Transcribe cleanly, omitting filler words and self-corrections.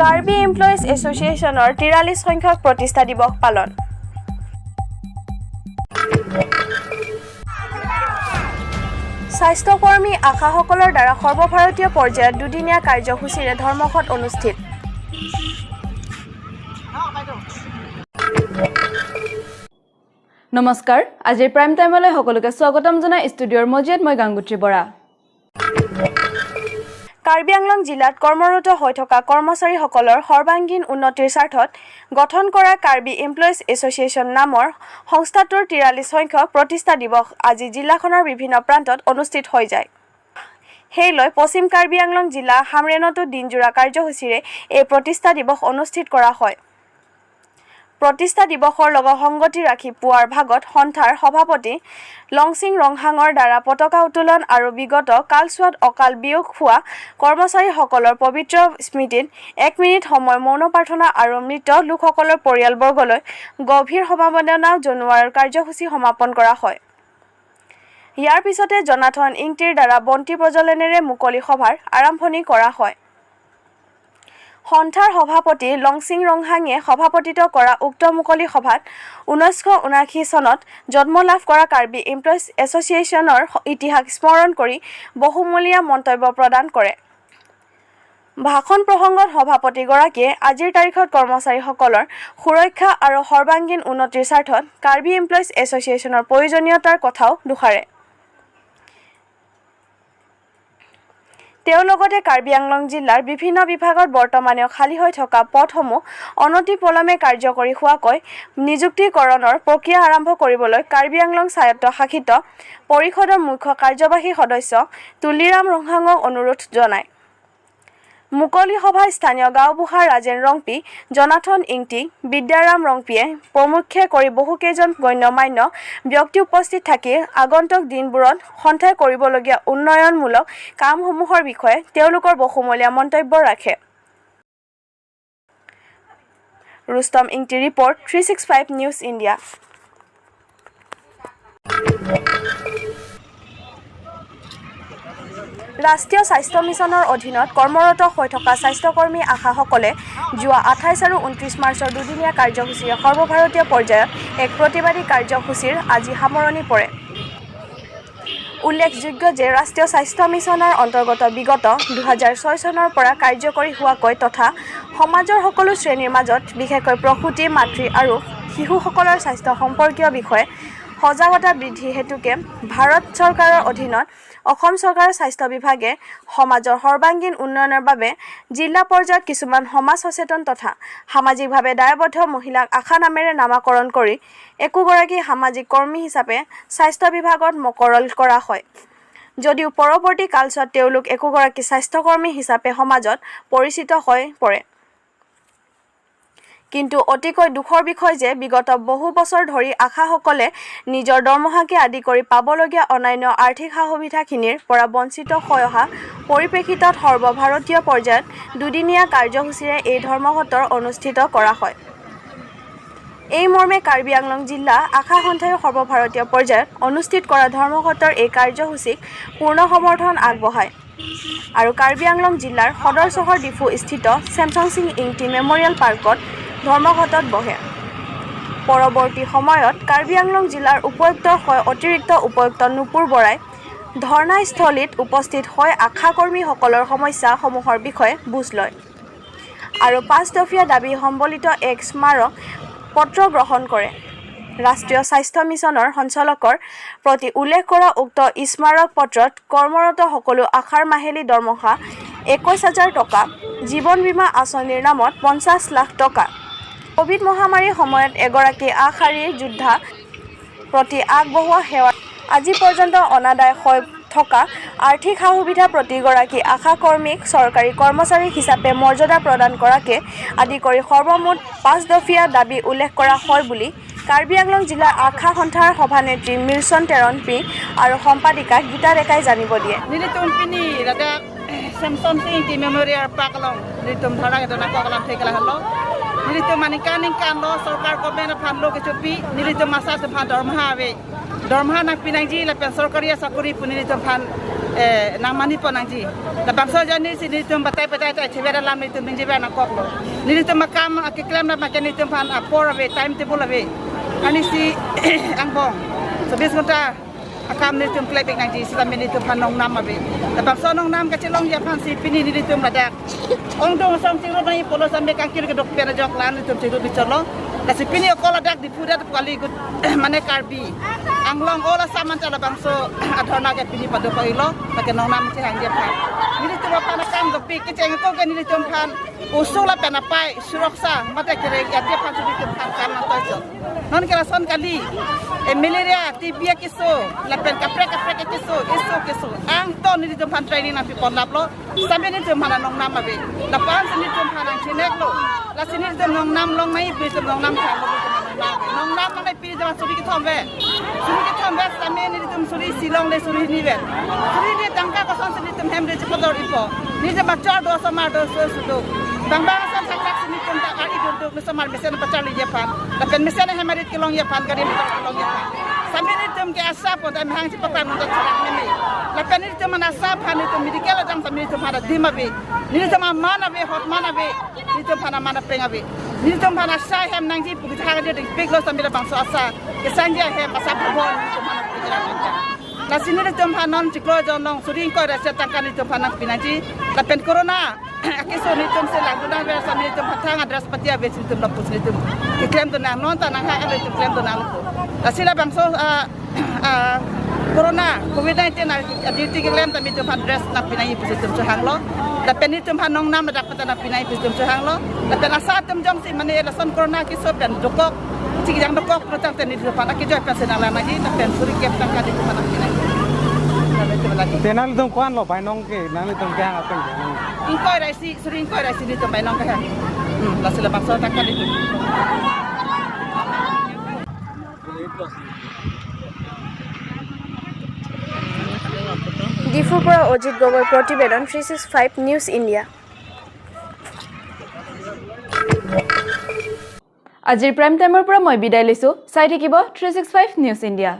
Karbi employees এছ'চিয়েশ্যনৰ 43 সংখ্যক প্ৰতিষ্ঠা দিৱস পালন। স্বাস্থ্যকৰ্মী আশাসকলৰ দ্বাৰা সৰ্বভাৰতীয় পৰ্যায়ত দুদিনীয়া কাৰ্যসূচীৰে ধৰ্মঘট অনুষ্ঠিত। নমস্কাৰ, আজিৰ প্ৰাইম টাইমলৈ সকলোকে স্বাগতম জনাই ষ্টুডিঅ'ৰ মজিয়াত মই গাংগুত্ৰী বৰা। কাৰ্বি আংলং জিলাত কৰ্মৰত হৈ থকা কৰ্মচাৰীসকলৰ সৰ্বাংগীন উন্নতিৰ স্বাৰ্থত গঠন কৰা কাৰ্বি এমপ্লয়িজ এছ'চিয়েশ্যন নামৰ সংস্থাটোৰ 43 সংখ্যক প্ৰতিষ্ঠা দিৱস আজি জিলাখনৰ বিভিন্ন প্ৰান্তত অনুষ্ঠিত হৈ যায়। সেই লৈ পশ্চিম কাৰ্বি আংলং জিলা হামৰেণতো দিনজোৰা কাৰ্যসূচীৰে এই প্ৰতিষ্ঠা দিৱস অনুষ্ঠিত কৰা হয়। প্ৰতিষ্ঠা দিৱসৰ লগত সংগতি ৰাখি পুৱাৰ ভাগত সন্থাৰ সভাপতি লংচিং ৰংহাঙৰ দ্বাৰা পতাকা উত্তোলন আৰু বিগত কালচোৱাত অকাল বিয়োগ হোৱা কৰ্মচাৰীসকলৰ পবিত্ৰ স্মৃতিত এক মিনিট সময় মৌন প্ৰাৰ্থনা আৰু মৃত লোকসকলৰ পৰিয়ালবৰ্গলৈ গভীৰ সমবেদনা জনোৱাৰ কাৰ্যসূচী সমাপন কৰা হয়। ইয়াৰ পিছতে জনাথন ইংতিৰ দ্বাৰা বন্তি প্ৰজ্বলনেৰে মুকলি সভাৰ আৰম্ভণি কৰা হয়। সন্থাৰ সভাপতি লংচিং ৰংহাঙে সভাপতিত্ব কৰা উক্ত মুকলি সভাত 1979 চনত জন্ম লাভ কৰা কাৰ্বি এমপ্লয়িজ এছ'চিয়েশ্যনৰ ইতিহাস স্মৰণ কৰি বহুমূলীয়া মন্তব্য প্ৰদান কৰে। ভাষণ প্ৰসংগত সভাপতিগৰাকীয়ে আজিৰ তাৰিখত কৰ্মচাৰীসকলৰ সুৰক্ষা আৰু সৰ্বাংগীন উন্নতিৰ স্বাৰ্থত কাৰ্বি এমপ্লয়িজ এছ'চিয়েশ্যনৰ প্ৰয়োজনীয়তাৰ কথাও দোহাৰে। তেওঁ লগতে কাৰ্বি আংলং জিলাৰ বিভিন্ন বিভাগত বৰ্তমানেও খালী হৈ থকা পদসমূহ অনতিপলমে কাৰ্যকৰী হোৱাকৈ নিযুক্তিকৰণৰ প্ৰক্ৰিয়া আৰম্ভ কৰিবলৈ কাৰ্বি আংলং স্বায়ত্ত শাসিত পৰিষদৰ মুখ্য কাৰ্যবাহী সদস্য তুলিৰাম ৰংহাঙক অনুৰোধ জনায়। মুকলি সভাত স্থানীয় গাঁওবুঢ়া ৰাজেন ৰংপি, জনাথন ইংতি, বিদ্যাৰাম ৰংপিয়ে প্ৰমুখ্যে কৰি বহুকেইজন গণ্যমান্য ব্যক্তি উপস্থিত থাকি আগন্তুক দিনবোৰত সন্থাই কৰিবলগীয়া উন্নয়নমূলক কামসমূহৰ বিষয়ে তেওঁলোকৰ বহুমূলীয়া মন্তব্য ৰাখে। Rustam Ingti report, 365 News India. ৰাষ্ট্ৰীয় স্বাস্থ্য মিছনৰ অধীনত কৰ্মৰত হৈ থকা স্বাস্থ্যকৰ্মী আশাসকলে যোৱা 28 আৰু 29 মাৰ্চৰ দুদিনীয়া কাৰ্যসূচীৰে সৰ্বভাৰতীয় পৰ্যায়ত এক প্ৰতিবাদী কাৰ্যসূচীৰ আজি সামৰণি পৰে। উল্লেখযোগ্য যে ৰাষ্ট্ৰীয় স্বাস্থ্য মিছনৰ অন্তৰ্গত বিগত 2006 চনৰ পৰা কাৰ্যকৰী হোৱাকৈ তথা সমাজৰ সকলো শ্ৰেণীৰ মাজত বিশেষকৈ প্ৰসূতি, মাতৃ আৰু শিশুসকলৰ স্বাস্থ্য সম্পৰ্কীয় বিষয়ে সজাগতা বৃদ্ধি হেতুকে ভাৰত চৰকাৰৰ অধীনত অসম চৰকাৰৰ স্বাস্থ্য বিভাগে সমাজৰ সৰ্বাংগীন উন্নয়নৰ বাবে জিলা পৰ্যায়ত কিছুমান সমাজ সচেতন তথা সামাজিকভাৱে দায়বদ্ধ মহিলাক আশা নামেৰে নামাকৰণ কৰি একোগৰাকী সামাজিক কৰ্মী হিচাপে স্বাস্থ্য বিভাগত মকৰল কৰা হয় যদিও পৰৱৰ্তী কালচোৱাত তেওঁলোক একোগৰাকী স্বাস্থ্যকৰ্মী হিচাপে সমাজত পৰিচিত হৈ পৰে। কিন্তু অতিকৈ দুখৰ বিষয় যে বিগত বহু বছৰ ধৰি আশাসকলে নিজৰ দৰমহাকে আদি কৰি পাবলগীয়া অন্যান্য আৰ্থিক সা-সুবিধাখিনিৰ পৰা বঞ্চিত হৈ অহা পৰিপ্ৰেক্ষিতত সৰ্বভাৰতীয় পৰ্যায়ত দুদিনীয়া কাৰ্যসূচীৰে এই ধৰ্মঘটৰ অনুষ্ঠিত কৰা হয়। এই মৰ্মে কাৰ্বি আংলং জিলা আশা সন্থায়ো সৰ্বভাৰতীয় পৰ্যায়ত অনুষ্ঠিত কৰা ধৰ্মঘটৰ এই কাৰ্যসূচীক পূৰ্ণ সমৰ্থন আগবঢ়ায় আৰু কাৰ্বি আংলং জিলাৰ সদৰ চহৰ ডিফু স্থিত চেমচং সিং ইংতি মেম'ৰিয়েল পাৰ্কত ধৰ্মঘটত বহে। পৰৱৰ্তী সময়ত কাৰ্বি আংলং জিলাৰ উপায়ুক্তৰ হৈ অতিৰিক্ত উপায়ুক্ত নুপুৰ বৰাই ধৰ্ণাস্থলীত উপস্থিত হৈ আশাকৰ্মীসকলৰ সমস্যাসমূহৰ বিষয়ে বুজ লয় আৰু 5 দফীয়া দাবী সম্বলিত এক স্মাৰক পত্ৰ গ্ৰহণ কৰে। ৰাষ্ট্ৰীয় স্বাস্থ্য মিছনৰ সঞ্চালকৰ প্ৰতি উল্লেখ কৰা উক্ত স্মাৰক পত্ৰত কৰ্মৰত সকলো আশাৰ মাহিলী দৰমহা 21 হাজাৰ টকা, জীৱন বীমা আঁচনিৰ নামত 50 লাখ টকা, ক'ভিড মহামাৰীৰ সময়ত এগৰাকী আগশাৰীৰ যোদ্ধা প্ৰতি আগবঢ়োৱা সেৱা আজি পৰ্যন্ত অনাদায় হৈ থকা আৰ্থিক সা-সুবিধা, প্ৰতিগৰাকী আশাকৰ্মীক চৰকাৰী কৰ্মচাৰী হিচাপে মৰ্যাদা প্ৰদান কৰাকে আদি কৰি সৰ্বমুঠ 5 দফীয়া দাবী উল্লেখ কৰা হয় বুলি কাৰ্বি আংলং জিলা আশা সন্থাৰ সভানেত্ৰী মিৰ্চন টেৰণপি আৰু সম্পাদিকা গীতা ডেকাই জানিব দিয়ে। Nilitum pini rada Samson Singh ti memorial park long nilitum dhara ke dona kokalam thekala halo nilitum mani kaning kan lo sarkar government phan lo ke chupi nilitum masa tu phan dormha we dormha nak pinang ji la pen sarkari sakuri pu nilitum phan Nang mani po nang ji la bangso jani si ni tum batai batai ta chevera lam ni tum binjiba na kok lo ni tum makam akiklam na makan ni tum phan apor ave time table ave ani si angbong 24 ঘন্টা akam ni tum playback nang ji si tam ni tum phan nong nam ave la bangso nong nam ka chelong ya phan si pini ni tum la ong dong song sing ro mai polo sambe kangkir ke dok pena jok lan ni tum chiru bicholo la si pini okola dak di pura kali mane karbi anglong ola saman chala bangso adhona ke pini pado koilo ta nong nam chi hang je phan ni tum phan kam do pi ke cheng ko ke ni tum phan usula pena pai suroksa mate kere ya je phan si tum phan kam na toiso non ke rason kali e malaria tibia kiso la pen kapre kapre ke kiso iso kiso ang to ni tum phan training na pi pon lap lo sambe ni tum phan nong nam abe la pan ni tum phan ang chinek lo la sini tum nong nam long mai pi tum nong nam khan lo nong nam nong pi tum suri ki thom ve suri ki thom ve sambe ni tum suri silong le suri ni ve suri ni tangka ko son sini tum hem re chipodor ipo ni je bachar do samar do so su bang bang san sak sak sini tum ta ari duduk ni samar mesen bachar li ye phan la pen mesen hemarit ki long ye phan gari ki long ye phan sambe ni tum ke asa po ta hang chi pakran ta chak ni ni la pen ni tum na sa phan ni tum medical jang sambe ni tum hada dima be ni tum mana be hot mana be ni tum phana mana penga be ni tum phana sa hem nang ji pu tha ga de pik lo sambe la bang so asa ke sanja hem asa phon ni tum phana pu la la sini ni tum phanon chiklo jon long suring ko ra sa tangka ni tum phana pinaji la pen corona akiso ni tum se lang na ver sambe tum phathang address patia be tum la pus ni tum ke claim to nang non ta nang ha ale tum claim to nang ko la sila bang so corona covid-19 na duty ke claim ta mi tum address na pinai pus tum hang lo la pen ni tum phanong nam dak pata na pinai pus tum hang lo la pen asa tum jong si mane la son corona ki so pen dokok cik yang dokok protang ten ni tum phana ki joy pen senang la na ji ta pen suri kep tangka di tum phana pinai tenal tum kwan lo bai nong ke nang tum ke hang apeng ing koi rai si suri ing koi rai si ni tum bai nong ka ha la sila bangso tangka di tum ডিফুৰ পৰা অজিত গগৈৰ প্ৰতিবেদন 365 news India. আজিৰ prime টাইমৰ পৰা মই বিদায় লৈছোঁ। চাই থাকিব 365 নিউজ ইণ্ডিয়া।